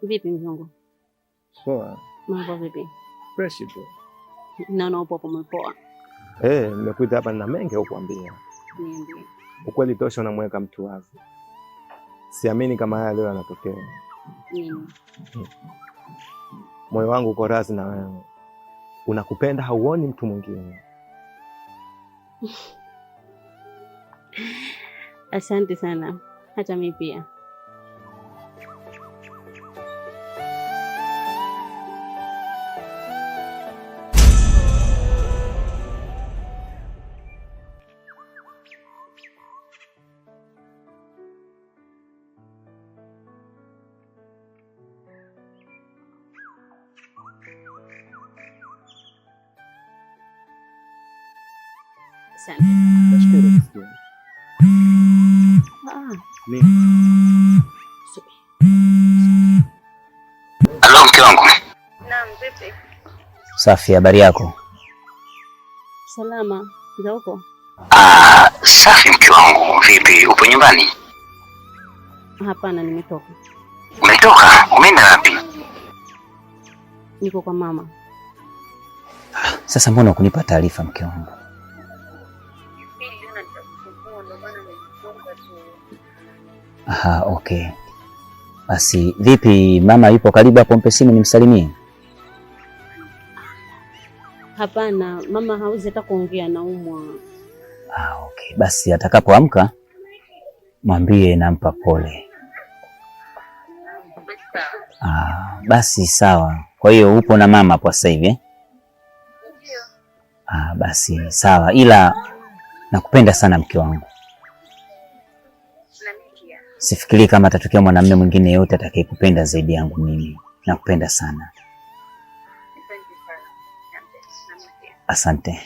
Vipi mzungu? Poa. Mambo vipi? Fresh tu. Naona upo hapo umepoa. Eh, nimekuita hapa nina mengi ya kukuambia. Niambie. Ukweli tosha unamweka mtu wazi. Siamini kama haya leo yanatokea. Nini? Moyo wangu uko razi na wewe. Unakupenda, hauoni mtu mwingine. Asante sana. Hata mimi pia. Asante. Nashukuru kusikia. Ah, Nini? subiri. Halo, mke wangu. Naam, vipi? Safi, habari yako? Salama. Za huko? Ah, safi mke wangu. Vipi, upo nyumbani? Hapana, nimetoka. Umetoka? Umeenda wapi? Niko kwa mama. Sasa mbona hukunipa taarifa mke wangu? Aha, okay. Basi vipi, mama yupo karibu hapo? Mpe simu nimsalimie. Hapana, mama hawezi hata kuongea, naumwa. Ah, okay. Basi atakapoamka mwambie nampa pole. Ah, basi sawa. Kwa hiyo upo na mama hapo sasa hivi eh? Ah, basi sawa, ila nakupenda sana mke wangu. Sifikirii kama atatokea mwanamume mwingine yeyote atakayekupenda zaidi yangu mimi. Nakupenda sana. Asante.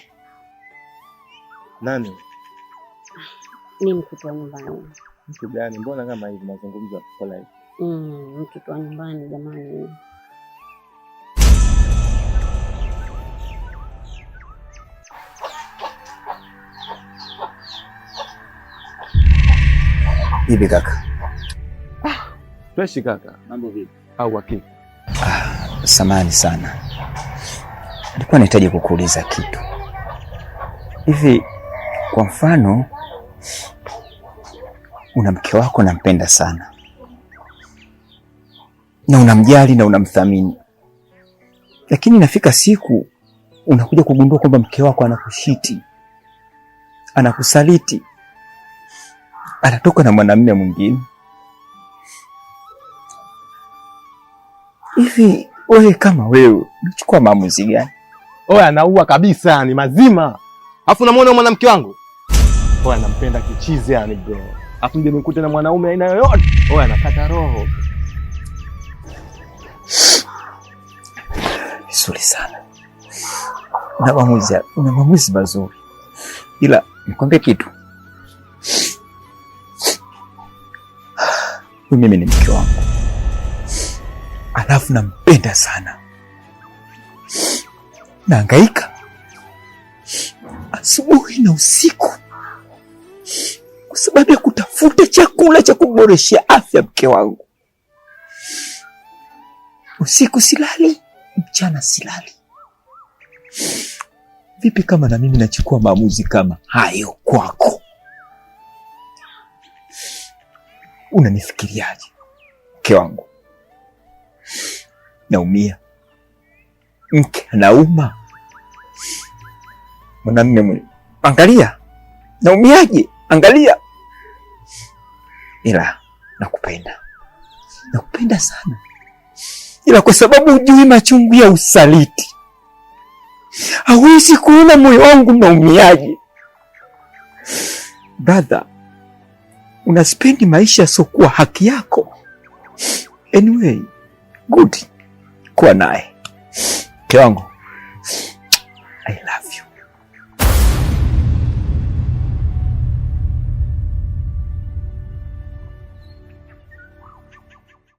Nani? Ni mtoto wa nyumbani. Mtu gani? Mbona kama hivi mazungumzo ya polite? Mtoto wa nyumbani jamani. Vipi kaka? Fresh kaka. Mambo vipi? Au hakika. Samahani sana, nilikuwa nahitaji kukuuliza kitu. Hivi kwa mfano, una mke wako nampenda sana na unamjali na unamthamini, lakini inafika siku unakuja kugundua kwamba mke wako anakushiti, anakusaliti, anatoka na mwanamume mwingine. Hivi wewe kama wewe unachukua maamuzi gani? Oya, anaua kabisa, ni mazima. Alafu unamwona mwanamke wangu? Oya, nampenda kichizi yani bro. Alafu nje nikute na mwanaume aina yoyote. Oya, anakata roho. Vizuri sana, una maamuzi mazuri, ila nikwambie kitu, huyu mimi ni mke wangu, alafu nampenda sana, nahangaika asubuhi na usiku kwa sababu ya kutafuta chakula cha kuboreshea afya mke wangu. Usiku silali, mchana silali. Vipi kama na mimi nachukua maamuzi kama hayo kwako? Unanifikiriaje mke wangu? Naumia, mke anauma, mwanamme mwenye, angalia naumiaje, angalia. Ila nakupenda, nakupenda sana, ila kwa sababu hujui machungu ya usaliti, hawezi kuona moyo wangu naumiaje. Brother, unaspendi maisha yasiokuwa haki yako. Anyway, good kuwa naye mke wangu, I love you.